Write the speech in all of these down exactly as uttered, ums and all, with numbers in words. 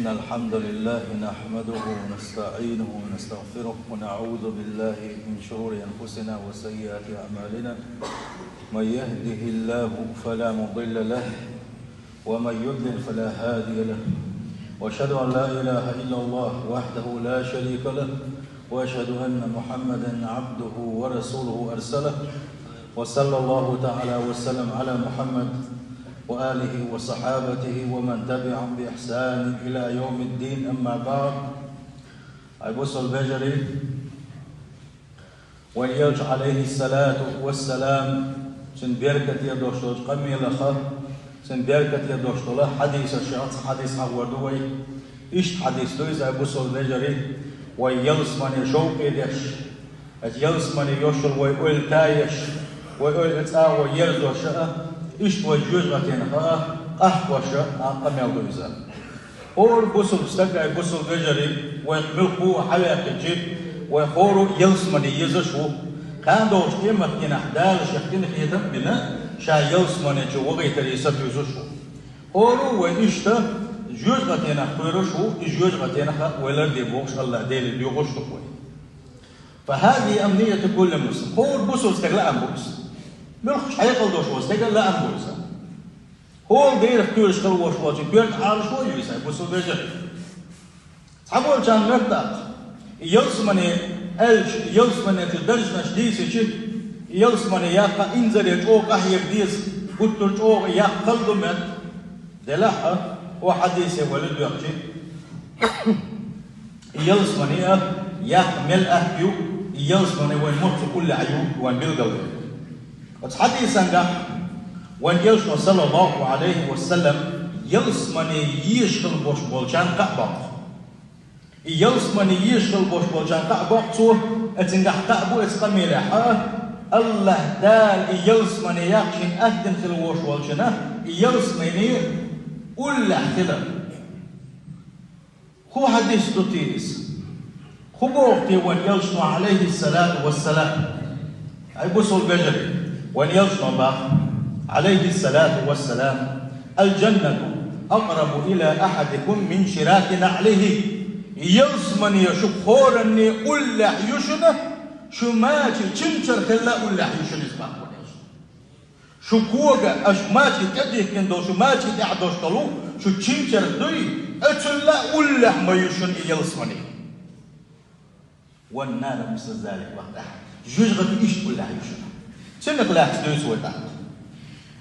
الحمد لله نحمده ونستعينه ونستغفره ونعوذ بالله من شرور أنفسنا وسيئات أعمالنا. من يهده الله فلا مضل له ومن يضلل فلا هادي له. وأشهد أن لا إله إلا الله وحده لا شريك له وأشهد أن محمدا عبده ورسوله أرسله. وصلى الله تعالى وسلم على محمد وآله وصحابته ومن تبعهم بإحسان إلى يوم الدين، أما بعد. Ай бусалба вежарий, вайн Элча, алейхиссалату вассалам, цун беркате дош долча къамелаха, цун беркате дош дола хьадисаш, цхьа хьадис хьахор ду вай. Иштта хьадис ду иза, ай бусалба вежарий, вай ялсмане шовкъе деш, ай ялсмане йошал вай ойла тӀаеш, вай ойла цӀагӀо ерзош а, иштта вай жоьжахатенах а къахкош а къамел ду иза. ХӀора бусалба стаг, ай бусалба вежарий, вайх муьлхха а хьаваьккхича, вай хӀора ялсмане езаш ву. Кхана долча къематдийнахь Дала шех къинхетам а бина, ша ялсмане чу вахийтаре сатуьйсуш ву. ХӀора вай иштта жоьжахатенах кхоьруш ву, и жоьжахатенах а вай ларде бохуш АллахӀ Деле доьхуш ду вай. فهذه أمنية كل مسلم. ХӀора бусалба стага лаам бу иза. Муьлххача хьекъал долуш волча стага лаам бу иза. ХӀола дерах кхоьруш хила волуш волчун коьрта Ӏалашо а ю иза, ай бусалба вежарий. Цхьаболчарна моьтту тӀаккха, и ялсмане аьлча, и ялсмане чу даржанаш дийцича, и ялсмане яккха инзаре чӀогӀа къахьега деза, гуттар а чӀогӀа яккха хала ду моьтту. Делахь а, хӀокху хьадисе вай ладоьгӀча, и ялсмане а яккха мел атта ю, и ялсмане вайн муьлхха уллехь ю, вайн билгалве. Оцу хьадисангахь вайн Элчано, саллаллаху Ӏалайхи ва саллам, ялсмане езаш хила болуш болчарна кхаъ боккху. И ялсмане езаш хила болуш болчарна кхаъ боккху цо, оцуьнгахь кхаъ бу оцу къамелехь а, АллахӀ Дала и ялсмане яккха шена атта дина хила волуш волчунна, и ялсмане уллехь хилар. ХӀун хьадис ду те иза? ХӀун боху те вайн Элчано, Ӏалайхиссалату вассалам? Ай бусалба вежарий, вайн Элчано боху, Ӏалайхиссалату вассалам: الجنة أقرب إلى أحدكم من شراك نعله. Ялсмане шух хӀоранна уллехь ю шуна, шу мачийн чимчарх хилла уллехь ю шуна иза, боху вайн Элчано. Шу кога, аша мачийн тӀе а дихкина долу, шу мачийн тӀехь долуш долу, шу чимчарх дуй, оцунла уллехь ма ю шуна и ялсмане. والنار مثل ذلك, боху тӀаккха. Жоьжахати иштта уллехь ю шуна. Цунах лаьцна дуьйцу вай тӀаккха.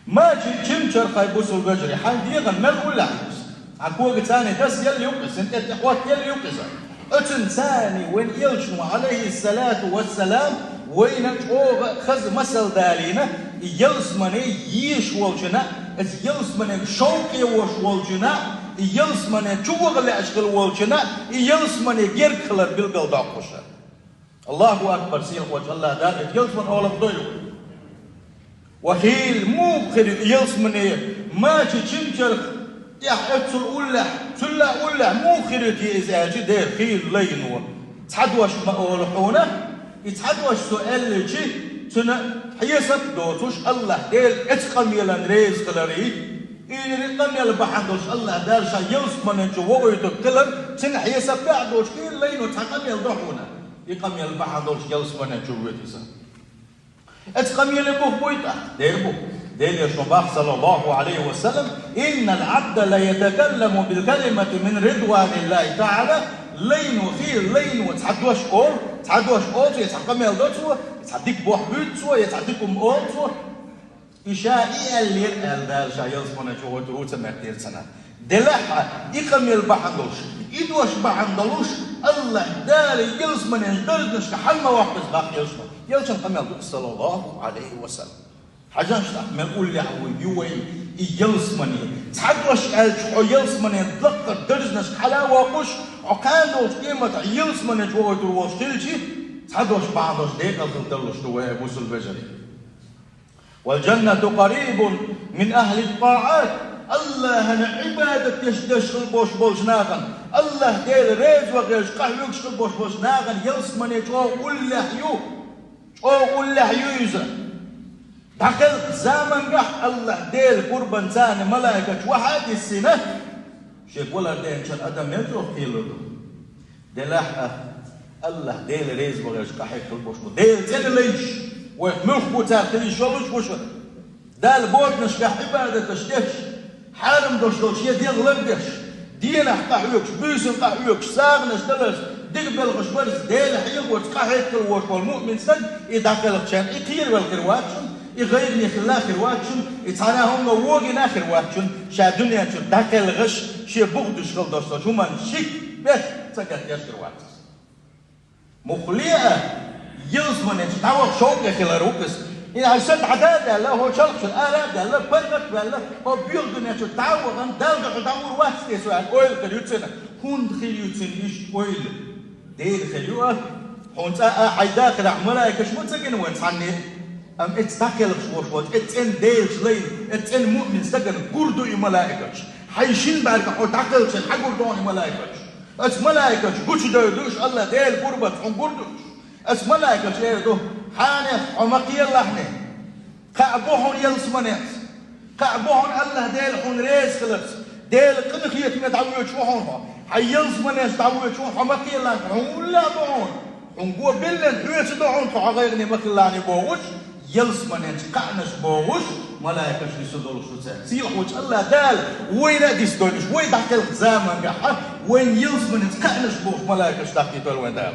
Мачийн чимчарх, ай бусалба вежарий, хьайн дегӀан мел уллехь ю иза? Хьан кога царна тасъелла ю-кх иза, цуьнан тӀе тӀе хӀоттаелла ю-кх иза. Оцунна царна вайн Элчано, Ӏалайхиссалату вассалам, вайна чӀогӀа хаза масал далийна, и ялсмане езаш волчунна, оцу ялсманега шовкъе волуш волчунна, и ялсмане чу ваха лаьаш хила волчунна, и ялсмане герга хилар билгалдоккхуш. Аллаху акбар, сийлахьчу АллахӀ Дала оцу ялсманан олахь дойла. Ва хийла муха хир ю и ялсмане, мачийн чимчарх тӀехь оццул уллехь, цулла уллехь муха хир ю те иза аьлча, дера хийла лайно. Цхьа дош ма олу хьуна, и цхьа дош со аьлличи, цуьнан хьесап а доцуш, АллахӀ Дела оцу къамелан реза хиларий, и къамел бахьана долуш АллахӀ Дала ша ялсманен чу вохуьйтург хилар, цуьнан хьесап а доцуш, хийла лайно цхьа къамел до хьуна. И къамел бахьана долуш ялсманен чу воьду иза. Оцу къамеле бух буй тӀаккха? Дера бу. Делан Элчано боху, саллаллаху Ӏалайхи ва саллам: إن العبد ليتكلم بالكلمة من رضوان الله تعالى. Лайно, хийла лайно цхьа дош олу, цхьа дош олу цо, я цхьа къамел до цо, я цхьа дика бохь буьйцу цо, я цхьа дика хӀума олу цо. И ша и аьллера аьлла, Дала ша ялсманен чу вохуьйтур ву ца моьттура цунна. Делахь а, и къамел бахьана долуш, и дош бахьана долуш, АллахӀ Дала ялсманен даржашка хьала ма воккху иза, боху Элчано. Элчан къамел ду, саллаллаху Ӏалайхи ва саллам. Хьажал тӀаккха, мел уллехь ву, ю вайн и ялсмане. Цхьа дош аьлча, хьо ялсманен лаккхара даржашка хьала а воккхуш, хьо кхана долчу къематехь ялсманен чу вохуьйтур волуш хилчи, цхьа дош бахьана долуш декъал хила тарлуш ду вай, бусалба вежарий. والجنة قريب من أهل الطاعات. АллахӀана Ӏибадат деш, деш хила бош болчу нахана, АллахӀ Дела реза ван хилча къахьоьгуш хила бош болчу нахана ялсмане чӀогӀа уллехь ю. ЧӀогӀа уллехь ю иза. ДӀакхелхачу замангахь АллахӀ Дела къурбан царна малайкаш вахьа а диссина, Шеко ларденчан адам мел чӀогӀа кхелар ду. Делахь а, АллахӀ Дела реза вахараш къахьегаш хила болуш бу. Дела цӀена лайш, вай муьлхха цара хила йиш йолуш бу шуна. Далла боданашкахь Ӏибадаташ деш, хьарам долуш долу шен дегӀ лардеш, денахь къахьоьгуш, буьйсанна къахьоьгуш, сагӀанаш даларца, дика белхаш барца, Дела хьехорца къахьегна хила волуш волу муъмин стаг, и дӀакхелхича, и кхеравелла хир вац шуна, и гӀайгӀане хилла хир вац шуна, и цхьана а хӀумано вогийна хир вац шуна, ша дуьнен чу дӀакхелхаш, шен бух дуьсуш хила долуш долчу хӀуманна шик, беш ца гатдеш хир вац иза. Муххале а, ялсамане чу дӀаваха шовкъе хилар ву иза. И хьайн са дӀада а даьлла, хӀо чалхашкара ара а даьлла, паргӀат а ваьлла, хӀо боьха дуьнен чу дӀа а вахана, Далла дуьхьа дӀагӀур вац те со аьлла, ойла хир ю цуьнан. ХӀунда хир ю цуьнан иштта ойла? Дера хир ю а, хьуна цкъа а хьайн дахарехь малайкаш ма ца гина вайна цхьанне а. Амма эцца дӀакхелхаш волуш волчу, эцца цӀена Делаца лайна, эцца цӀена муъмин стагана гур ду и малайкаш. Хьайн шина бӀаьргахь хьо дӀакхелхича хьан гур ду хьуна и малайкаш? Оцу малайкаша гучудевр ду уьш, АллахӀ Дела гур бац хьуна гур ду уьш. Оцу малайкаша эр ду: «Хьанех, хьо ма кхелахьне. Кхаъ бу хьуна ялсаманех. Кхаъ бу хьуна АллахӀ Дела хьуна реза хиларца. Дела къинхетаме дӀавоьдуш ву хьуна хьо. Хьайн ялсаманеш дӀавоьдуш ву хьуна, хьо ма кхелахьа, хьуна уллехь бу хьуна. Хьуна го биллина хьоьца ду хьуна тхо, хьо гӀайгӀане ма хилалахьане», — бохуш, ялсаманен чу кхаънаш бохуш, малайкаш нисдолуш ду цаьрга. Сийлахь волчу АллахӀ Дала вайна а дисдойла уьш, вай дӀакхелхачу замангахь а вайна ялсаманен чу кхаънаш бохуш малайкаш дӀахкийтойла вайна Дала.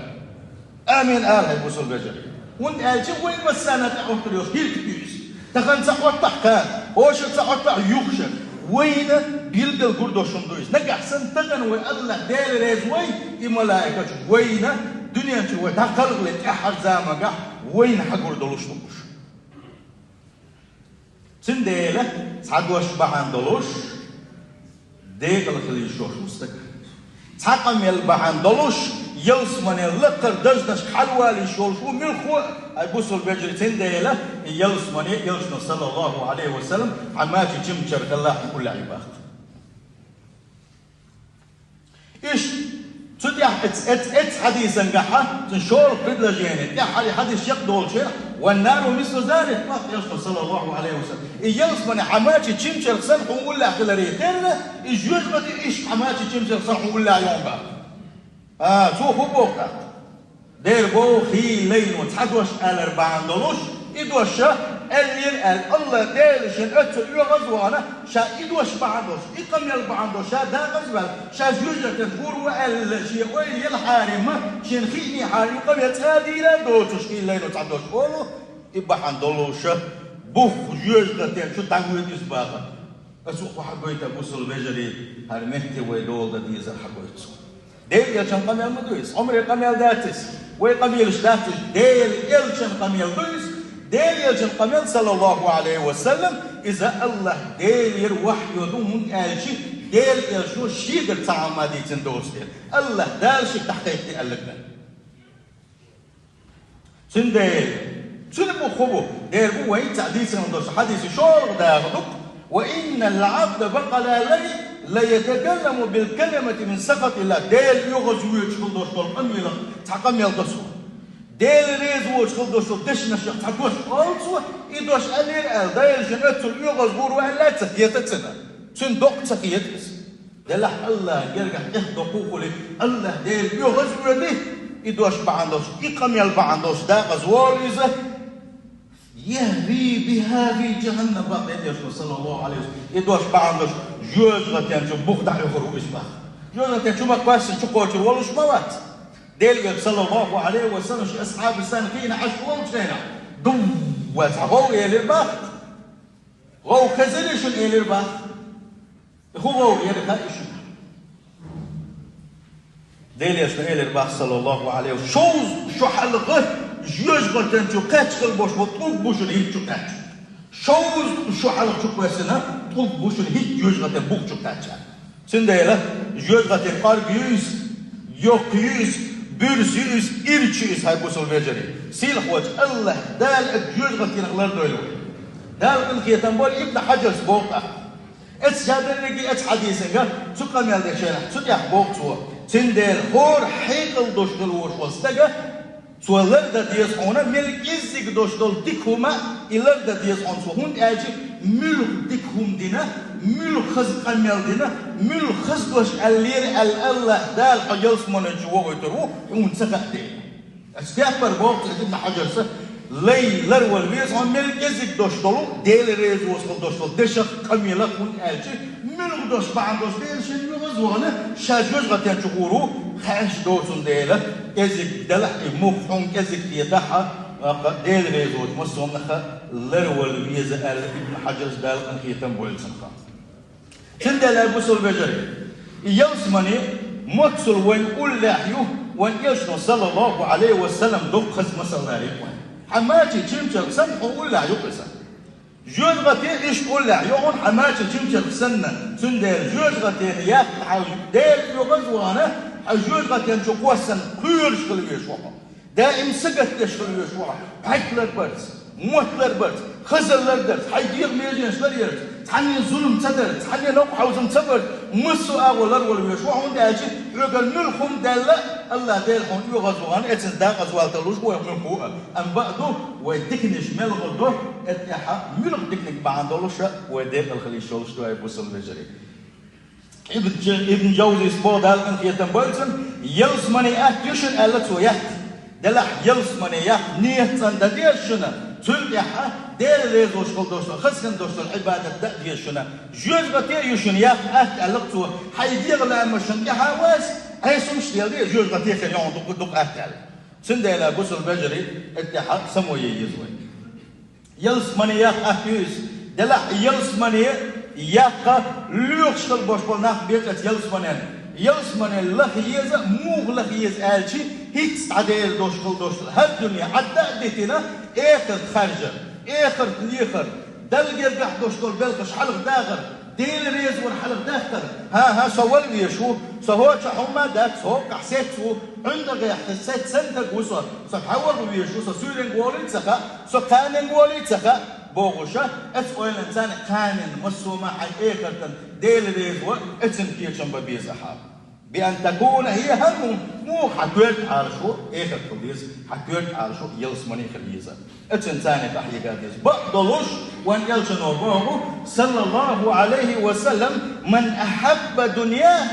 Амин ала хьайн, бусалба вежарий. ХӀунда аьлча вайна массарна а тӀехь хӀоттур йолуш гӀирташ ду иза. Тахана ца хӀоттахь кхана, хӀоша ца хӀоттахь юха шарахь, вайна билггал гур долуш хӀума ду иза. Нагахь санна тахана вай АллахӀ Дела реза вай, и малайкаш вайна дуьнен чу вай дӀакхалхале тӀаьххьара замангахь вайна хьагур долуш ду уьш. Цундела цхьа дош бахьана долуш декъала хила йиш йолуш ву стаг. Цхьа къамел бахьана долуш ялсамане лакхара даржашка хьалавала йиш йолуш ву муьлхха а, ай бусалба вежарий, цундела и ялсамане элчано, саллаллаху Ӏалайхи ва саллам, хьан мачийн чимчара хилла хьуна уллехь ю боху. Иштта, цу тӀехь эц-, эц-, эц хьадисангахьа, цуьнан шолгӀа предложение, тӀехь хьадис чекхдолчу, «Ван-нару мислу залик», боху элчано, саллаллаху Ӏалайхи ва саллам. И ялсамане хьан мачийн чимчарх санна хьуна уллехь хиларе терра, и жоьжахати иштта хьан мачийн чимчарх санна хьуна уллехь ю боху. А, цо хӀун боху тӀаккха? Дера боху, хийла лайно цхьа дош алар бахьана долуш, и дош аьллера аьлла, АллахӀ Дела шен оьццул оьгӀаз а вахана, ша и дош бахьана долуш, и къамел бахьана долуш, ша декъаза ваьлла, ша жоьжахатин гур ву аьлла, шен ойла елахьара-м, шена хиънехьара-м, и къамел цкъа а дийр доцуш, хийла лайно цхьа дош олу, и бахьана долуш, бух жоьжахатин чу дӀавоьду иза боху. Аса хӀун хьагойту, бусалба вежарий, хӀара метте вай дола дан дезар хьагойту. Делан элчан къамел ма ду иза, Ӏумаран къамел дац иза, вай къамелаш дац иза, Делан элчан къамел ду иза. Делан элчан къамел, саллаллаху Ӏалайхи ва саллам, иза АллахӀ Делера вахьйо ду, хӀунда аьлча Делан элчано шегара цхьа хӀума дийцина доцу дела. АллахӀ Дала шега дӀакхайкхий аьлларг. Цундела, цуьнан бу хӀун бу? Дера бу вайн цхьа дийцина долчу хьадисан шолгӀа дакъа ду-кх: «Ва иннал Ӏабда бакъала лай, ла ятакалламу бил калимати мин сахатиллах». Дела оьгӀаз воьдуш хила долуш долу къамелах цхьа къамел до цо. Дела реза воцуш хила долуш долу дешнашех цхьа дош олу цо, и дош аьллера аьлла, Дела шен оьццул оьгӀаз гур ву аьлла ца хета цуьнан. Цуьнан докъа ца хета иза. Делахь АллахӀан гергахь эхь доккху хуьлий, АллахӀ Дела оьгӀаз а воьдий, и дош бахьана долуш, и къамел бахьана долуш дакъаза волу иза. «Яхви биха фи жаханнам», боху элчано, саллаллаху Ӏалайхи ва саллам. И дош бахьана долуш жоьжахатин чу бух дӀахьоьхур ву иза боху. Жоьжахатин чу ма кхоьссина чу кхочур волуш ма вац. Делан элча, саллаллаху Ӏалайхи ва саллам, шен асхьабашца хиъна Ӏаш волчу хенахь, дувва цхьа гӀовгӀа елира боху. ГӀовгӀа хезарий шуна элира боху. И хӀун гӀовгӀа яра хаьий шуна? Делан элчано элира боху, саллаллаху Ӏалайхи ва саллам, шовзткъа шо хьалха жоьжахатин чу кхаьчна хила болуш болу тӀулг бу шуна хӀинца чу кхаьчна. Шовзткъа шо хьалха чу кхоьссина тӀулг бу шуна хӀинца жоьжахатин бух чу кхаьчна. Цундела жоьжахатин кӀорга ю иза, йоккха ю иза, буьрса ю иза, ирча ю иза, хӀай бусалба вежарий. Сийлахь волчу АллахӀ Дала оцу жоьжахатинах лардойла вай. Дала къинхетам бойла, Ибн Хьаджарс боху тӀаккха. Эцу жадарриге, эцу хьадисанга цу къамел дечарах цу тӀехь боху цо: «Цундела хӀора хьекъал долуш хила волуш волу стага, цо лардан деза хьуна мел кӀеззиг долуш долу дика хӀума, и лардан деза хьуна цо, хӀунда аьлча Муьлха дика хӀума дина, муьлха хаза къамел дина, муьлха хаза дош аьллера аьлла, АллахӀ Дала хьо ялсамани чу вохуьйтур ву, хьуна ца хаьа дела. Аса кеппара боху цу Ибн Хьаджарса, лай ларвала веза хьо мел кӀезиг дош долу, Дела реза воцуш долу дош долу дешах, къамелах, хӀунда аьлча муьлха дош бахьана долуш дела шен юхаза вахана, ша жоьжахатен чу гӀур ву, хаьаш доцун дела, кӀезиг делахь и мух хьуна кӀезиг хетахь, Дела реза воцу массо а наха ларвала веза аьлла, Ибн Хьаджарс Дала къинхетам бойла цунах. Цундела, бусалба вежарий, и ялсамани моццул вайн уллехь ю, вайн Элчано, саллаллаху Ӏалайхи ва саллам, дуккха хаза масал ларийра вайн. Хьан мачийн чимчалг санна хьо уллехь ю-кх иза. Жоьжахати иштта уллехь ю хьуна хьан мачийн чимчалг санна, цундела жоьжахатина яккха хьал Дела юхаза вахана, хьан жоьжахатен чу кхоссана кхоьруш хила везаш ву хьо. Даим сагатдеш хила везаш ву хьо, бӀаьрг ларбарца, мотт ларбарца, хаза лардарца, хьайн дегӀан меженаш ларъярца, цхьанне зулам ца дарца, цхьанне новкъа хьовзам ца барца, массо а агӀо ларвала везаш ву хьо, хӀунда аьлча хьоьгара муьлха хӀума даьлла, АллахӀ Дела хьуна оьгӀазвахана, эццанца дакъаза вала тарлуш ву вай муьлхха а. Амма бакъду, вай диканаш мел гӀо до, эццахь муьлха диканиг бахьана долуш а вай декъала хила йиш йолуш ду, ай бусалба вежарий. Ибн Дж-, Ибн Джавзис боху, Дала къинхетам бойла цунна, ялсамани атта ю шуна аьлла цо, етта. Делахь ялсамани етта нийят цӀена дан деза шуна, цул тӀаьхьа Дела реза волуш хила дош долу, хаза хила дош долу Ӏибадат дан а деза шуна. Жоьжахати ю шуна етта атта аьлла цо, хьайн дегӀан лаамашна тӀаьхьа вац, Ӏеса хӀумаш леладе, жоьжахати хир ю хьуна дукха, дукха атта аьлла. Цундела, бусалба вежарий, эццахь само е еза вай. Ялсамани етта атта ю иза. Делахь ялсамани етта лоьхуш хила бош болу нах бу эцу ялсаманин. Ялсамани лаха еза, муха лаха еза аьлча, хӀинцца дӀадер дош хила дош. ХӀара дуьне Ӏадда а дитина, эхарт харжар, эхарт лехар, Далла гергахь дош долу белхаш хьалха дахар, Дела реза вар хьалха дахар. ХӀан-хӀа, со вала везаш ву, со хӀокху хьумма дац, хӀокхахь сецца ву, ӀуьнтӀагӀехь сецца санна стаг ву со, со хьан ваха везаш ву, со суьйренга волий ца хаьа, со кханенга волий ца хаьа, бохуша, эцу ойланца кханенна массо а ма хьайн эхартан Дела реза вар, эццанна кечам бан беза ахьа. بأن تكون هي همهم, муха хьан коьрта Ӏалашо эхарт хила деза, хьан коьрта Ӏалашо ялсамани хила еза. Эццанна царна къахьега деза. Бакъдолуш, вайн Элчано боху, саллаллаху Ӏалайхи ва саллам: من أحب دنياه,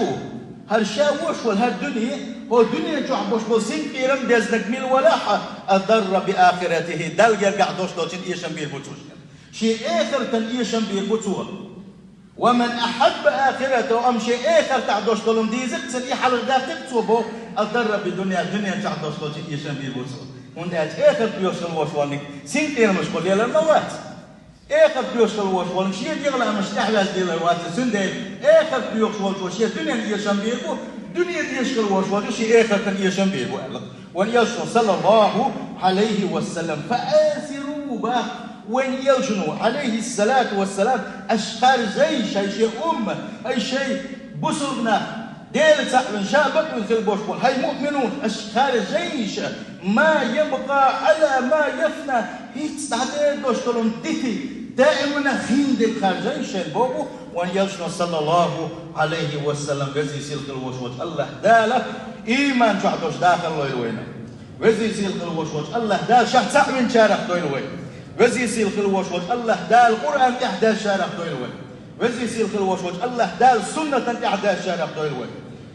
хӀара ша вош волу хӀара дуьне, хӀокху дуьнен чохь бош болу синкъерам дезнарг мила валахь а, أضر بآخرته, Далла гергахь дош долчун эшам бийр бу цо шен. Шен эхартан эшам бийр бу цо. ومن أحب آخرته, амма шен эхартахь дош долун дийзира цунна, и хьалха даьккхира цо боху, أضر بدنياه, дуьнен чохь дош долчун эшам бийр бу цо. ХӀунда аьлча эхарт доьхуш хила вош волниг синкъерамаш кхо лелар ма вац. Эхарт доьхуш хила вош волниг шен дегӀан лаамаш тӀаьхьаваьлла лелар вац, цундела эхарт доьхуш волчо шен дуьнен эшам бийр бу, дуьне дезаш хила вош волчо шен эхартан эшам бийр бу аьлла. Вайн Элчано, саллаллаху Ӏалайхи ва саллам, فآثروا, бах, вайн Элчано, Ӏалайхиссалату вассалам, аша харжай, хӀай шен уммат, хӀай шен бусулба нах, Дела цхьаъ вина, ша бакъвина хила бош болу, хӀай муъминун, аша харжай, ما يبقى على ما يفنى, хӀинцца дӀадер дош долун дити, даимана хин дерг харжай шен боху, вайн Элчано, саллаллаху Ӏалайхи ва саллам, везий сийлахь хила вош волчу АллахӀ Дала, ийман чохь долуш дахар лойла вайна. Везий сийлахь хила вош волчу АллахӀ Дала, ша цхьаъ винчарах дойла вай. Везий сийлахь хила вош волчу АллахӀ Дала, Къуръан тӀехь даьшарах дойла вай. Везий сийлахь хила вош волчу АллахӀ Дала, суннатан тӀехь даьшарах дойла вай.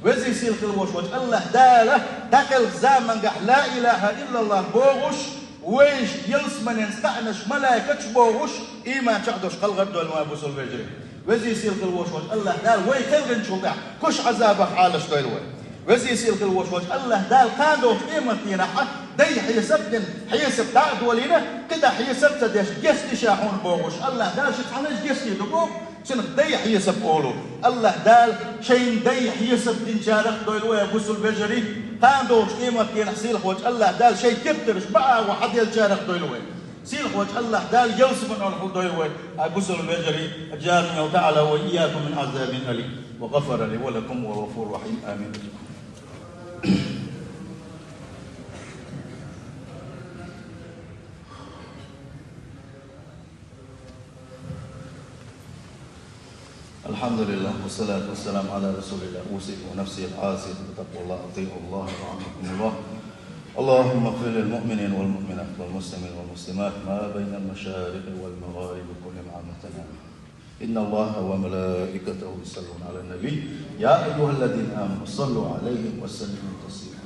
Везий сийлахь хила вош волчу АллахӀ Дала, дӀакхелхачу замангахь ла илаха иллаллах бохуш, вайшка ялсаманенца кхаънаш, малайкаш бохуш, ийман чохь долуш кхалгӀар дойла вай, бусулба вежарий. Везий сийлахь хила вош волчу АллахӀ Дала вай кхелхинчул тӀаьхьа кхуш Ӏазабах Ӏалаш дойла вай. Везий сийлахь хила вош волчу АллахӀ Дала кхана долчу къематдийнахь дай хьесап дина, хьесап дӀа а долийна, кхидӀа хьесап ца деш, гечди ша хьуна бохуш, АллахӀ Дала ши цхьанаш гечди ду боху, цунах дай хьесап олу. АллахӀ Дала шайн дай хьесап динчарах дойла вай, бусулба вежарий, кхана долчу къематдийнахь сийлахь волчу АллахӀ Дала шайн тептарш баа ван хьаделлачарах дойла вай. Сийлахь волчу АллахӀ Дала ялсаманин хьалха дойла вай, ай бусулба вежарий, أجارني الله تعالى وإياكم من عذاب أليم، وغفر لي ولكم وهو الغفور الرحيم. آمين. الحمد لله والصلاة والسلام على رسول الله. أوصيكم ونفسي العاصي بتقوى الله. أطيعوا الله يرحمكم الله. اللهم اغفر للمؤمنين والمؤمنات والمسلمين والمسلمات ما بين المشارق والمغارب كلهم عامة، آمين. إن الله وملائكته يصلون على النبي، يا أيها الذين آمنوا صلوا عليه وسلموا تسليما.